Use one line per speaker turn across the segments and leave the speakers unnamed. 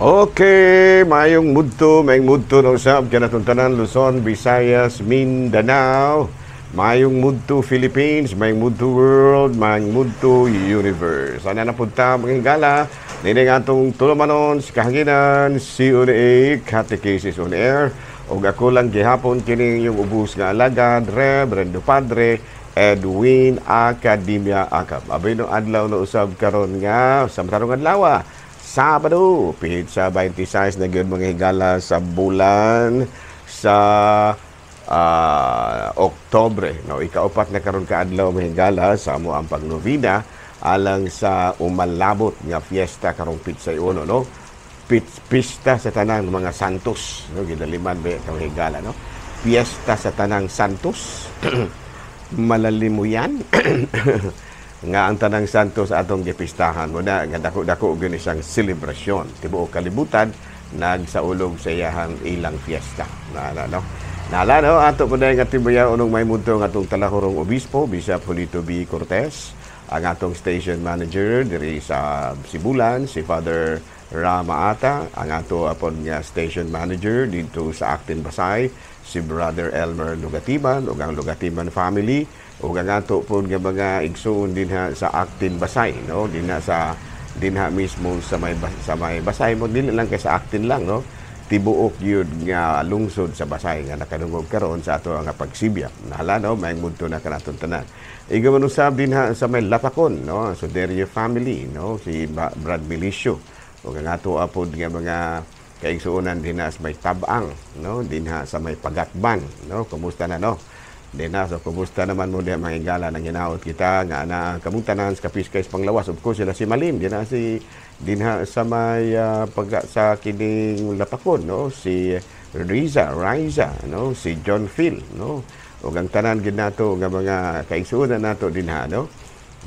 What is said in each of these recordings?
Okay, mayong mudto na usab kanatong tanan, Luzon, Visayas, Mindanao. Mayong mudto, Philippines, mayong mudto, world, mayong mudto, universe. Ana na punta, mga higala, nining atong tulumanon sa kahanginan, COA Catechesis on Air. Ug ako lang gihapon kining yung ubos nga alagad, Reverendo Padre Edwin Academia Acab. Abay no adlaw na usab karon nga sa matarong adlaw, Sabado, petsa 26 na gyud, mga higala, sa bulan sa Oktobre. No, ikaupat na karon ka adlaw, mga higala, sa amo ang pagnovena alang sa umalabot nga fiesta karong petsa 1, no? Pista sa tanang mga santos, no? Gidaliman ba ka, mga higala, no? Fiesta sa tanang santos. Malalimo yan nga ang tanang santos atong gipistahan mo na nga dako-dako gyud isang selebrasyon. Tibuok kalibutan nagsaulog sa iyahang ilang fiesta na no. Nala no, ato po nga timbaya unong may mudto nga atong talahurong obispo, Bishop Julito B. Cortez, ang atong station manager diri sa Sibulan, si Father Rama Ata, ang ato apon nga station manager dito sa Actin Basay, si Brother Elmer Lugatiman ug ang Lugatiman family, ug ang ato pod nga mga igsuon dinha sa Actin Basay, no, dinha sa dinha mismo sa may Basay mo. Dili lang kay sa Actin lang, no, tibuok yun nga lungsod sa Basay nga nakadungog karon sa ato nga pagsibya. Nahala no, may mudto na kanaton tanan. Igaman usab dinha sa may Lapakon, no, so Derio family, no, si Brad Milicio, ug ang ato apod nga mga kaigsuonan dinha sa may Tabang, no, dinha sa may Pagatban, no. Kumusta na, no, dinha? So kumusta naman mo diha, mga higala? Nang hinaot kita nga ana kamong tanan sa Kapiskay Panglawas. Of course sila si Malim dinha, si dinha sa may pag sa kining Lapakon, no, si Riza Riza, no, si John Phil, no, ug ang tanan gid nato nga mga kaigsuonan nato dinha, no,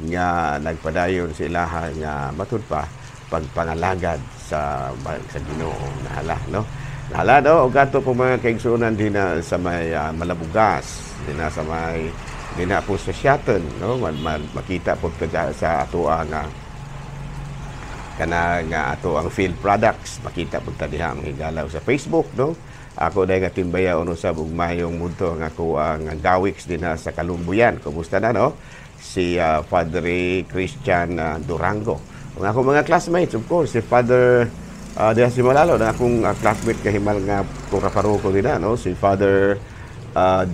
nga nagpadayon sa ilaha nga matud pa pagpangalagad sa Ginoo. Nahala no. Nahala no, ug ato po mga kaigsuonan dinha sa may Malabugas, dinha sa may dinha po sa Siaton, no, makita po sa ato nga kana nga ato ang field products, makita po ta diha, mga higala, sa Facebook, no. Ako dahil nga timbaya uno sa mayong mudto nga ako ang gawiks dinha sa Kalumbuyan. Kumusta na, no, si Padre Christian Durango, ug ako mga classmates, of course, si Father diha si Malalo na akong classmate kahimal nga kura paroko dinha, no, si Father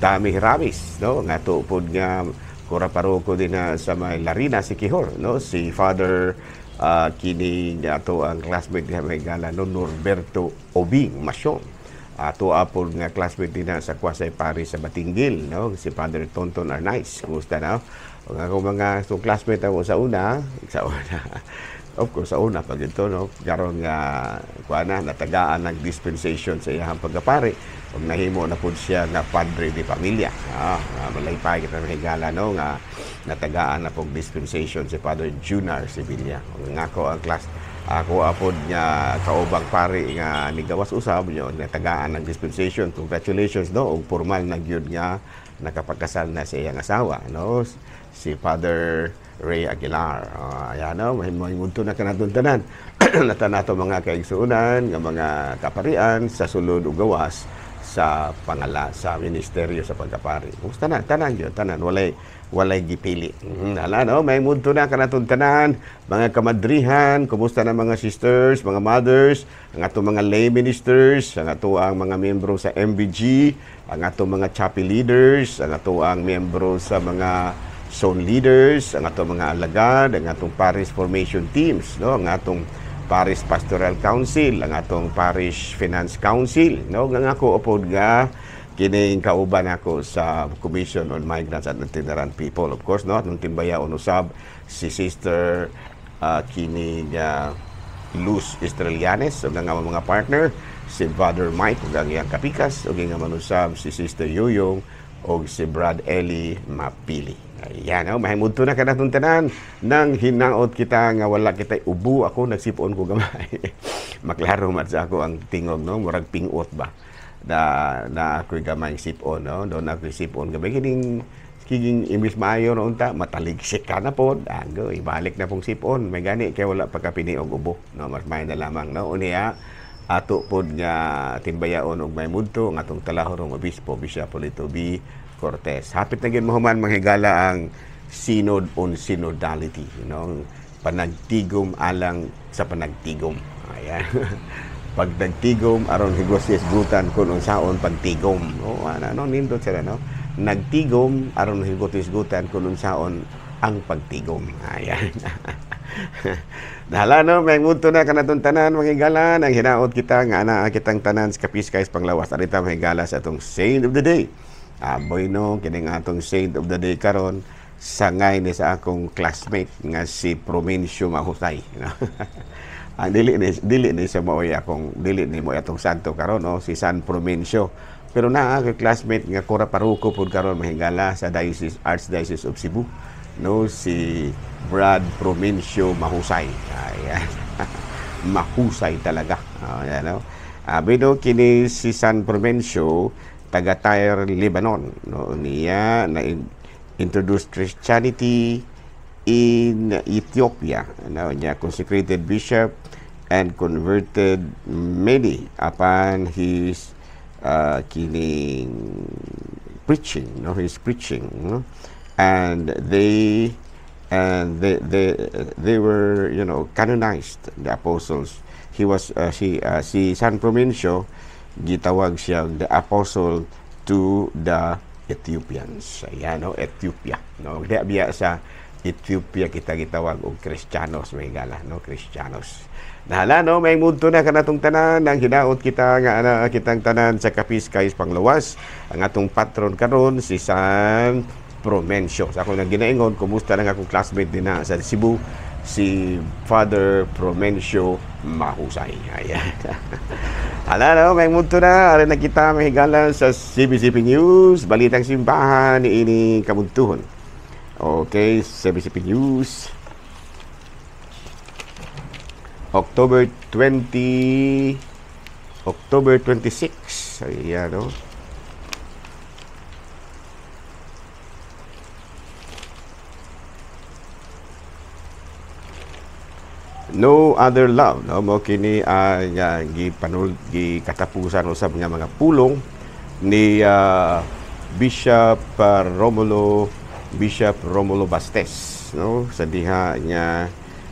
Dami Ramis, no, nga tupod nga kura paroko dinha sa may Larina, Siquijor, no, si Father kini ato ang classmate diha, may gala, no, Norberto Obing Masyon. Ato apod nga classmate dinha sa Kwasay Parish sa Batinguil, no, si Father Tonton Arnaiz. Kumusta na? Ug ako mga so classmate ako sa una, of course sa una pag ito, no, karon nga kuan na natagaan ng dispensation sa iyang pagkapari ug nahimo na pud siya nga padre de pamilya. Nga malaypay kita, mga higala, no, nga natagaan na pog dispensation si Father Junar Sevilla. Ug nga ako ang class ako apod nga kaubang pari nga nigawas usab nyo natagaan ng dispensation. Congratulations, no, ug formal na gyud nga nakapagkasal na sa iyang asawa, no, si Father Ray Aguilar. Ayan, no, may mudto na kanatong tanan. Nata nato mga kaigsuonan nga mga kaparian sa sulod ug gawas sa pangala sa ministeryo sa pagkapari. Kumusta na? Tanan yun, tanan. Walay gipili. Ala, no? May mudto na kanatong tanan, mga kamadrihan, kumusta na mga sisters, mga mothers, ang atong mga lay ministers, ang ato ang mga miyembro sa MBG, ang atong mga chapel leaders, ang ato ang miyembro sa mga zone leaders, ang atong mga alagad, ang atong parish formation teams, no? Ang atong Parish Pastoral Council, ang atong Parish Finance Council, no? Nga ako upod nga kining kauban ako sa Commission on Migrants and Itinerant People. Of course, no, atong timbaya usab si Sister kining Luz Estrelianes ug ang mga partner, si Brother Mike ug ang iyang kapikas, ug nga manusab si Sister Yoyong ug si Brad Eli Mapili. Ayan, oh, mahimudto na kanatong tanan nang hinaot kita nga wala kita ubo. Ako nagsipon ko gamay. Maklaro man sa ako ang tingog, no, murag pingot ba. Na na ako'y gamay sipon, no, doon ako'y sipon gamay kining Kiging imbis maayo na unta, mataligsik ka na pod. Ago, ibalik na pong sipon. May gani kay wala pa kapini og ubo, no? Mas maayo na lamang, no? Unya ato pod nga timbayaon og may mudto ang atong talahorong obispo, Bishop Polito B. Cortez. Hapit na gyud mahuman, mga higala, ang Synod on Synodality, no? Panagtigom alang sa panagtigom. Ayan. Pag nagtigom aron higos hisgutan kung unsaon pagtigom. Oh, ano, no, nindot sila, no? Nagtigom aron higot hisgutan kung unsaon ang pagtigom. Ayan. Dahala, no, may muto na kanatong tanan, mga higala, ang hinaot kita nga anaa kitang tanan sa kapiskay panglawas. Arita, mga higala, sa atong saint of the day. Aboy, no, kining atong saint of the day karon sangay ni sa akong classmate nga si Promincio Mahusay. No? Ang dili ni sa maoy akong dili ni mo atong santo karon, no, si San Promincio. Pero naa kay classmate nga kura paruko pud karon, mahigala, sa Diocese Archdiocese of Cebu, no, si Brad Promincio Mahusay. Ayan. Mahusay talaga. Ayan, no? Bido kini si San Promincio taga Tyre, Lebanon, no? Niya na introduced Christianity in Ethiopia, no? Niya consecrated bishop and converted many upon his kining preaching, no, his preaching, no? And they were canonized the apostles. He was si si San Promincio gitawag siya the apostle to the Ethiopians. Ayan, no, Ethiopia, no? Di biya sa Ethiopia kita gitawag og Kristiyanos, may gala, no, Kristiyanos. Nahala, no, may mudto na kanatong tanan, ang hinaot kita nga ana kitang tanan sa kapiskay panglawas. Ang atong patron karon si San Promencio. Sa akong nang ginaingon, kumusta lang akong classmate din na sa Cebu, si Father Promencio Mahusay. Ayan. Hala, no, may mudto na. Arin na kita mahigala sa CBCP News, Balitang Simbahan, ini kamuntuhon. Okay, CBCP News. October 20, October 26. Ayan, no? No other love, no? Mo kini ang gipanul gikatapusan usab nga mga pulong ni Bishop Romulo Bastes, no, sa diha nga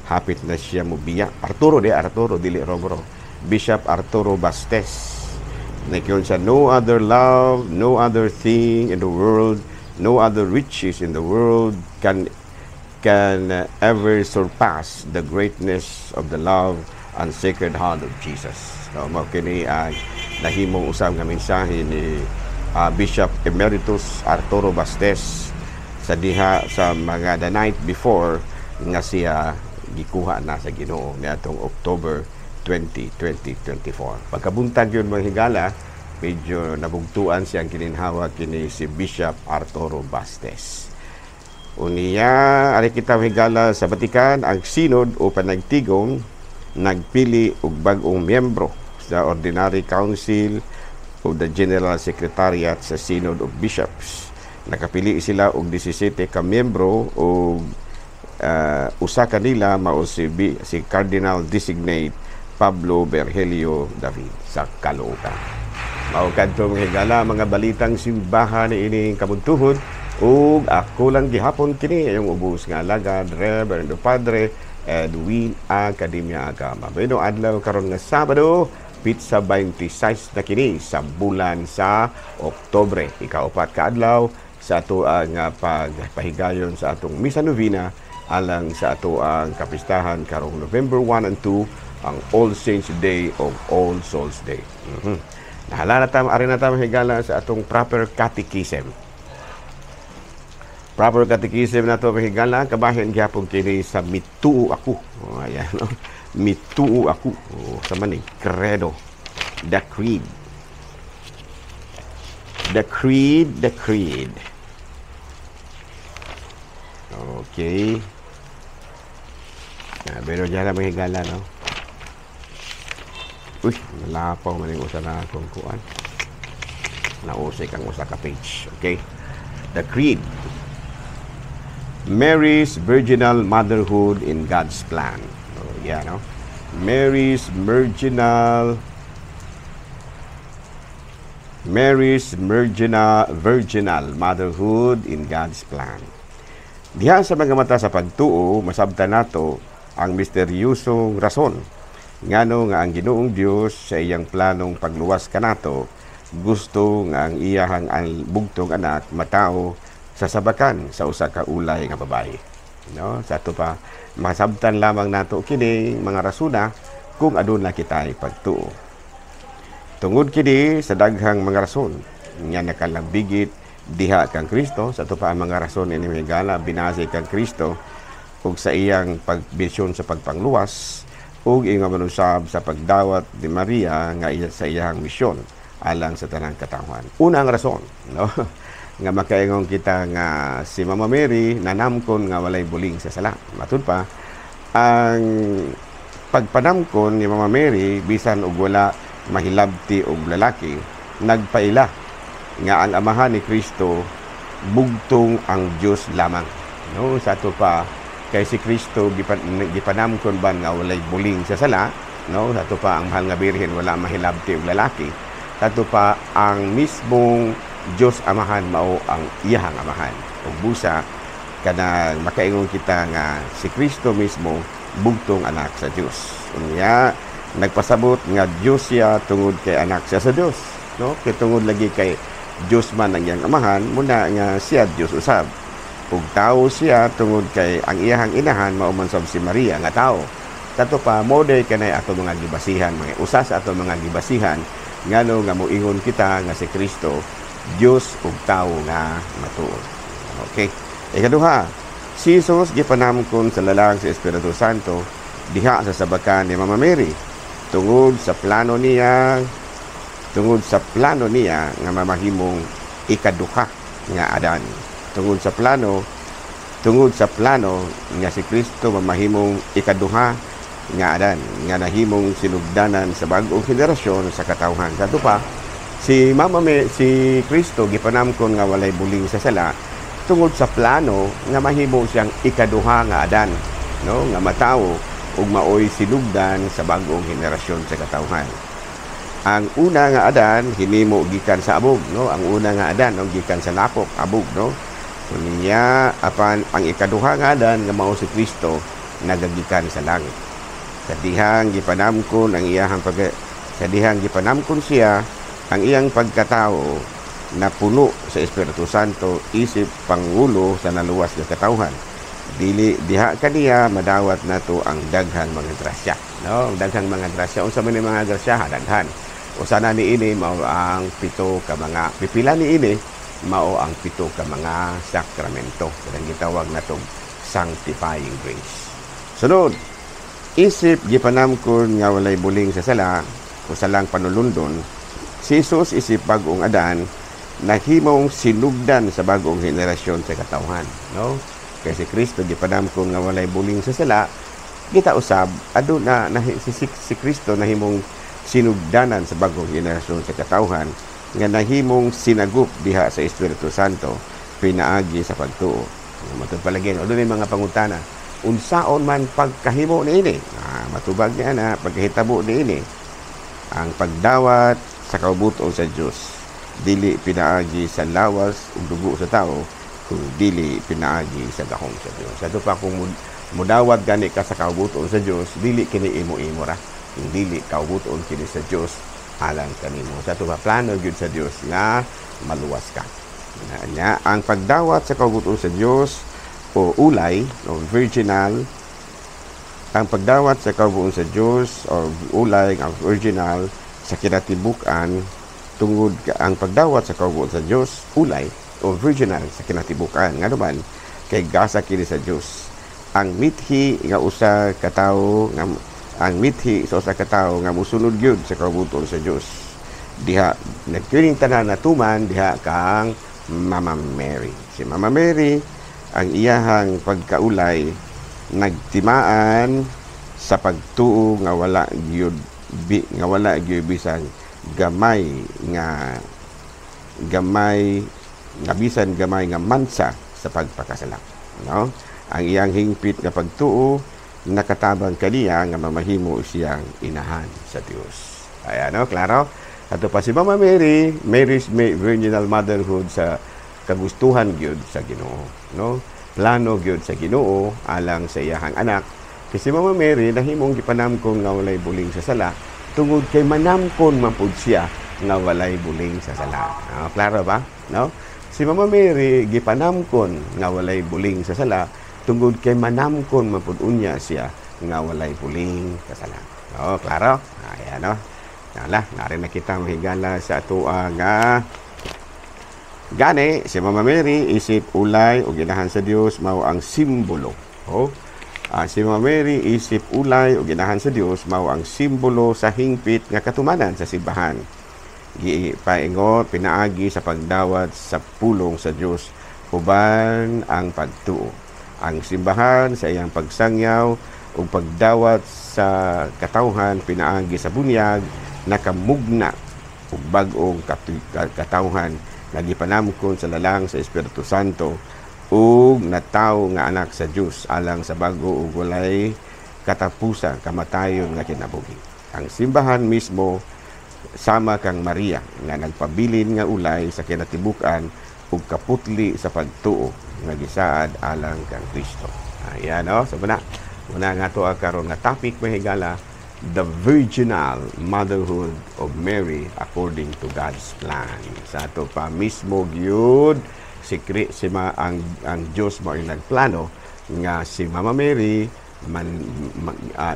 hapit na siya mobiya. Arturo de Arturo dili Romulo. Bishop Arturo Bastes. Nakiyon siya, "No other love, no other thing in the world, no other riches in the world can ever surpass the greatness of the love and Sacred Heart of Jesus." No, mao kini ang nahimong usab nga mensahe ni Bishop Emeritus Arturo Bastes sa diha sa mga the night before nga siya gikuha na sa Ginoo niadtong October 20, 2024. Pagkabuntag yun, mga higala, medyo nabugtuan siyang kininhawa kini si Bishop Arturo Bastes. Unya, ari kita, higala, sa Vatican, ang Synod o Panagtigom nagpili og bag-ong miyembro sa Ordinary Council of the General Secretariat sa Synod of Bishops. Nakapili sila og 17 ka miyembro og usa kanila mao si Cardinal Designate Pablo Virgilio David sa Caloocan. Mao kadto, mga higala, mga balitang simbahan ni ining kabuntuhon, ug ako lang gihapon kini yung ubos nga alagad, Reverendo Padre Edwin Academia Agama. Bueno, adlaw karon nga Sabado, pitsa 26 na kini sa bulan sa Oktobre. Ikaupat ka adlaw sa ato ang pagpahigayon sa atong Misa Novena alang sa ato ang kapistahan karong November 1 and 2, ang All Saints Day o All Souls Day. Nahala na ta, ari na ta, higala, sa atong proper catechism. Proper catechism na to, higala, kabahin gyapon kini sa mituo ako. Oh, ayan, no? Mituo ako. Oh, sa manig credo. The creed. The creed, the creed. Okay. Ah, pero dyan na, mga higala, no? Uy, nalapaw man yung usa na akong kuan. Nausik ang usa ka page. Okay? The Creed. Mary's Virginal Motherhood in God's Plan. Oh, yeah, no? Mary's Virginal Motherhood in God's Plan. Diha sa mga mata sa pagtuo, masabtan nato ang misteryosong rason ngano nga ang Ginoong Dios sa iyang planong pagluwas kanato gusto nga ang iyahang bugtong anak matao sa sabakan sa usa ka ulay nga babae. No? Sa ato pa, masabtan lamang nato kini mga rasuna kung aduna kita pagtuo. Tungod kini sa daghang mga rason nga nakalambigit diha kang Kristo, sa ato pa ang mga rason ini mga binase kang Kristo ug sa iyang pagbisyon sa pagpangluwas ug ingon man usab sa pagdawat ni Maria nga iya sa iyang misyon alang sa tanang katawhan. Una ang rason, no? Nga makaingon kita nga si Mama Mary nanamkon nga walay buling sa sala. Matud pa, ang pagpanamkon ni Mama Mary bisan og wala mahilabti og lalaki, nagpaila nga ang amahan ni Kristo bugtong ang Dios lamang. No, sa ato pa kay si Kristo gipanamkon ban nga walay buling sa sala, no? Sa ato pa ang mahal nga Birhen wala mahilabti og lalaki. Sa ato pa ang mismong Dios Amahan mao ang iyahang amahan. Ug busa kanang makaingon kita nga si Kristo mismo bugtong anak sa Dios. Unya nagpasabot nga Dios siya tungod kay anak siya sa Dios, no? Kay tungod lagi kay Dios man ang iyang amahan, muna nga siya Dios usab. Ug tawo siya tungod kay ang iyahang inahan mao man sab si Maria nga tawo. Tato pa mo day kanay ato mga gibasihan, mga usa sa ato mga gibasihan ngano nga moingon kita nga si Kristo Dios ug tawo nga matuod. Okay. Ikaduha, si Jesus gipanamkon sa lalang sa Espiritu Santo diha sa sabakan ni Mama Mary tungod sa plano niya nga mamahimong ikaduha nga Adan. Tungod sa plano nga si Kristo mamahimong ikaduha nga Adan nga nahimong sinugdanan sa bag-ong henerasyon sa katawhan. Sa ato pa, si Mama May, si Kristo gipanamkon nga walay buling sa sala tungod sa plano nga mahimo siyang ikaduha nga Adan, no, nga matawo ug maoy sinugdan sa bag-ong henerasyon sa katawhan. Ang una nga Adan hinimo gikan sa abog, no? Ang una nga Adan, no, gikan sa lapok, abog, no? So niya apan ang ikaduha nga Adan nga mao si Kristo nagagikan sa langit. Sa dihang gipanamkon siya ang iyang pagkatao na puno sa Espiritu Santo isip pangulo sa naluwas nga katawhan. Dili diha kaniya madawat nato ang daghang mga grasya, no? Ang daghang mga grasya, unsa man ni mga grasya? Daghan. Usa na niini mao ang pito ka mga pipila niini mao ang pito ka mga sakramento. Kanang gitawag natong sanctifying grace. Sunod, isip gipanamkon nga walay buling sa sala o salang panulundon, si Jesus isip bag-ong Adan nahimong sinugdan sa bag-ong henerasyon sa katawhan, no? Kay si Kristo gipanamkon nga walay buling sa sala, kita usab aduna na si Kristo nahimong sinugdanan sa bag-ong henerasyon sa katawhan nga nahimong sinagup diha sa Espiritu Santo pinaagi sa pagtuo. Matud palagi, adunay mga pangutana, unsaon man pagkahimo niini? Matubag niya na pagkahitabo niini. Ang pagdawat sa kaubuton sa Dios dili pinaagi sa lawas ug dugo sa tao, kung dili pinaagi sa gahom sa Dios. Ato pa kung mudawat gani ka sa kaubuton sa Dios, dili kini imo-imo ra, kung dili kaubuton kini sa Dios alang kanimo. Sa ato pa plano gyud sa Dios nga maluwas ka. Nya, ang pagdawat sa kaubuton sa Dios o ulay o virginal, ang pagdawat sa kaubuton sa Dios o ulay ang virginal sa kinatibuk-an tungod ang pagdawat sa kaubuton sa Dios ulay o virginal sa kinatibuk-an, ngano man kay gasa kini sa Dios. Ang mithi nga usa ka tawo nga ang mithi sa usa ka tawo nga mosunod gyud sa kaubuton sa Dios diha nagkining tanan natuman diha kang Mama Mary. Si Mama Mary ang iyahang pagkaulay nagtimaan sa pagtuo nga wala gyud nga wala gyud bisan gamay nga gamay nga bisan gamay nga mansa sa pagpakasala. No? Ang iyang hingpit nga pagtuo nakatabang kaniya nga mamahimo siyang inahan sa Dios. Ayan, no? Klaro? Ato pa si Mama Mary, Mary's virginal motherhood sa kagustuhan gyud sa Ginoo, no? Plano gyud sa Ginoo alang sa iyahang anak. Kasi si Mama Mary nahimong gipanamkon nga walay buling sa sala tungod kay manamkon man pud siya nga walay buling sa sala. Ah, klaro ba? No? Si Mama Mary gipanamkon nga walay buling sa sala tungod kay manamkon man pud unya siya nga walay buling sa sala. No, klaro? Ayan, no? Nala, nari na kita mahigala sa atoa nga gani si Mama Mary isip ulay o ginahan sa Dios mao ang simbolo. Oh. Si Mama Mary isip ulay o ginahan sa Dios mao ang simbolo sa hingpit nga katumanan sa simbahan. Gipaingot pinaagi sa pagdawat sa pulong sa Dios uban ang pagtuo. Ang simbahan sa iyang pagsangyaw ug pagdawat sa katawhan pinaagi sa bunyag nakamugna ug bag-ong katawhan nga gipanamkon sa lalang sa Espiritu Santo ug natawo nga anak sa Dios alang sa bag-o ug walay katapusan kamatayon nga kinabuhi. Ang simbahan mismo sama kang Maria nga nagpabilin nga ulay sa kinatibuk-an ug kaputli sa pagtuo nga gisaad alang kang Kristo. Ayan, no? So muna, muna nga to karon nga topic, mahigala, the virginal motherhood of Mary according to God's plan. Sa ato pa mismo gyud si si ma, ang Dios mo ang nagplano nga si Mama Mary man,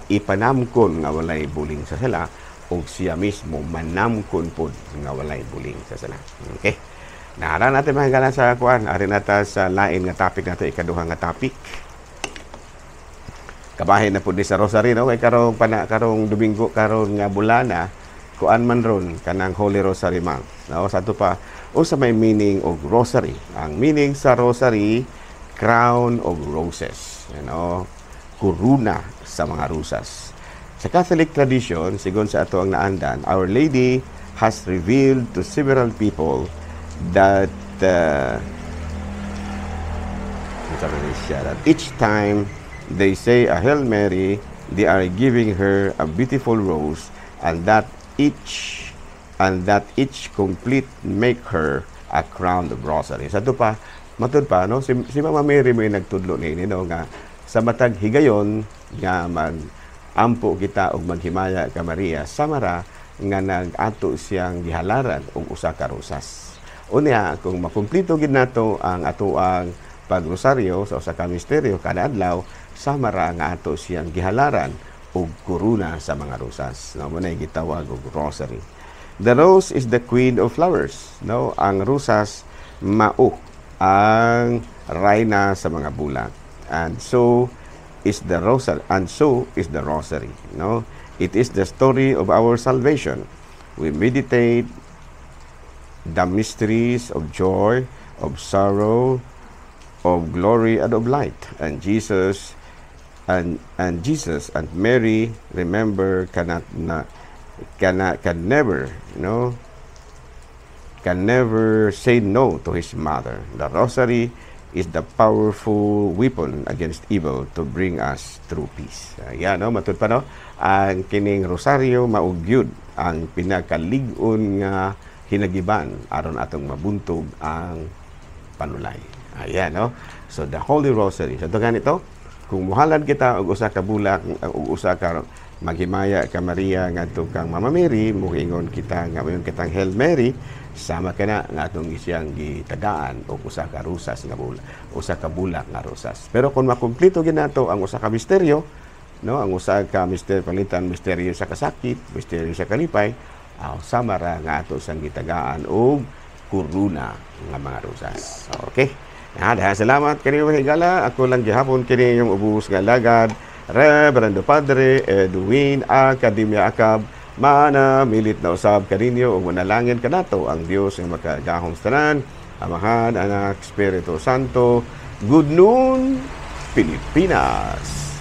ipanamkon nga walay buling sa sala ug siya mismo manamkon pod nga walay buling sa sala. Okay. Naara natin, mahigala, sa kuan, ari nata sa lain nga topic nato, ikaduha nga topic. Kabahin na pud ni sa rosary, no, kay karong pana karong Domingo, karon nga bulana, kuan man ron kanang Holy Rosary Month, no? Sa ato pa, unsa may meaning og rosary? Ang meaning sa rosary, crown of roses, kuruna sa mga rosas. Sa Catholic tradition, sigon sa ato ang naandan, Our Lady has revealed to several people that siya, that each time they say a Hail Mary, they are giving her a beautiful rose and that each complete make her a crown of rosary. Sa ato pa, matud pa, no, si Mama Mary may nagtudlo niini, no, nga sa matag higayon nga mag ampo kita og maghimaya ka Maria, samara nga nag-ato siyang gihalaran og usa ka rosas. Unya, kung makumplito gid nato ang atoang pagrosaryo sa usa ka misteryo kada adlaw, sama ra nga ato siyang gihalaran og korona sa mga rosas. No, mo na gitawag og rosary. The rose is the queen of flowers. No, ang rosas mao ang rayna sa mga bulak. And so is the rosary, no? It is the story of our salvation. We meditate the mysteries of joy, of sorrow, of glory and of light. And Jesus and Mary, remember, cannot na cannot can never, no, can never say no to his mother. The rosary is the powerful weapon against evil to bring us true peace. Ayan, no, matud pa, no? Ang kining rosaryo mao gyud ang pinakalig-on nga hinagiban aron atong mabuntog ang panulay. Ayan, no? So the Holy Rosary. Sa so, ganito, kung muhalad kita og usa ka bulak og usa ka maghimaya ka Maria ngadto kang Mama Mary, muingon kita nga mayon kitang Hail Mary, sama kana nga atong siyang gitagaan og usa ka rosas nga bulak, usa ka bulak nga rosas. Pero kung makumpleto ginato ang usa ka misteryo, no, ang usa ka misteryo, palitan misteryo sa kasakit, misteryo sa kalipay, sama ra nga ato sang gitagaan og korona nga mga rosas. Okay. Ah, dahil salamat kaniyo, higala. Ako lang gihapon kini yung ubos nga lagad. Reverendo Padre Edwin Academia Acab, mana milit na usab kaninyo ug manalangin kanato ang Dios nga makagahom sa tanan, Amahan, Anak, Espiritu Santo. Good noon, Pilipinas.